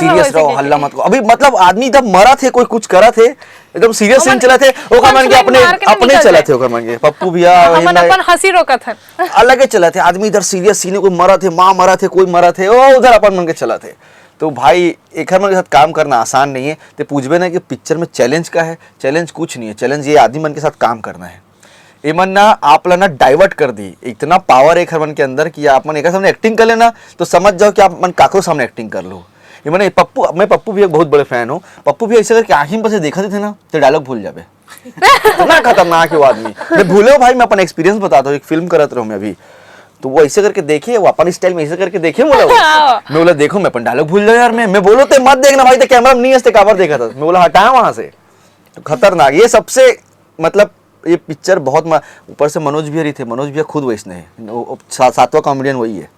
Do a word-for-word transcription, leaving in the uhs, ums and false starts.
Serious रहो, हल्ला मत करो। अभी मतलब आदमी जब मरा थे, कोई कुछ करा थे, एकदम सीरियस सीन चला थे, ओकर मन के अपने अपने चला थे, ओकर मन के पप्पू भैया हमन अपन हंसी रोकत हन। अलगे चला थे आदमी, इधर सीरियस सीन, कोई मरा थे, माँ मरा थे, कोई मरा थे, ओ उधर अपन मन के चला थे। तो भाई एकर मन के साथ काम करना आसान नहीं है। ते पूछबे ना कि पिक्चर में चैलेंज का है, चैलेंज कुछ नहीं है। चैलेंज ये आदमी मन के साथ काम करना है। एमन ना आप ला ना डाइवर्ट कर दी, इतना पावर है एकर मन के अंदर कि आप मन एकर सामने एक्टिंग कर लेना तो समझ जाओ कि आप मन काकरो सामने एक्टिंग कर लो। ये मैंने पप्पू, मैं पप्पू भी एक बहुत बड़े फैन हूँ। पप्पू भी ऐसे करके आँखी में से देखा थे ना तो डायलॉग भूल जाबे। इतना खतरनाक है वो आदमी। मैं भूले हो भाई, मैं अपन एक्सपीरियंस बताता हूँ, एक फिल्म करत रहो मैं अभी। तो वो ऐसे करके देखे, वो अपन स्टाइल में ऐसे करके देखे बोला वो। मैं बोला देखो मैं अपन डायलॉग भूल जाओ यार, मैं मैं बोलो ते मत देखना भाई, तो कैमरा में नहीं हंसते काबर देखा था। मैं बोला हटाया वहां से। तो खतरनाक, ये सबसे मतलब ये पिक्चर बहुत म-, ऊपर से मनोज भैया रही थे, मनोज भैया खुद वैसने है, वो- वो सा-, सातवां कॉमेडियन वही है।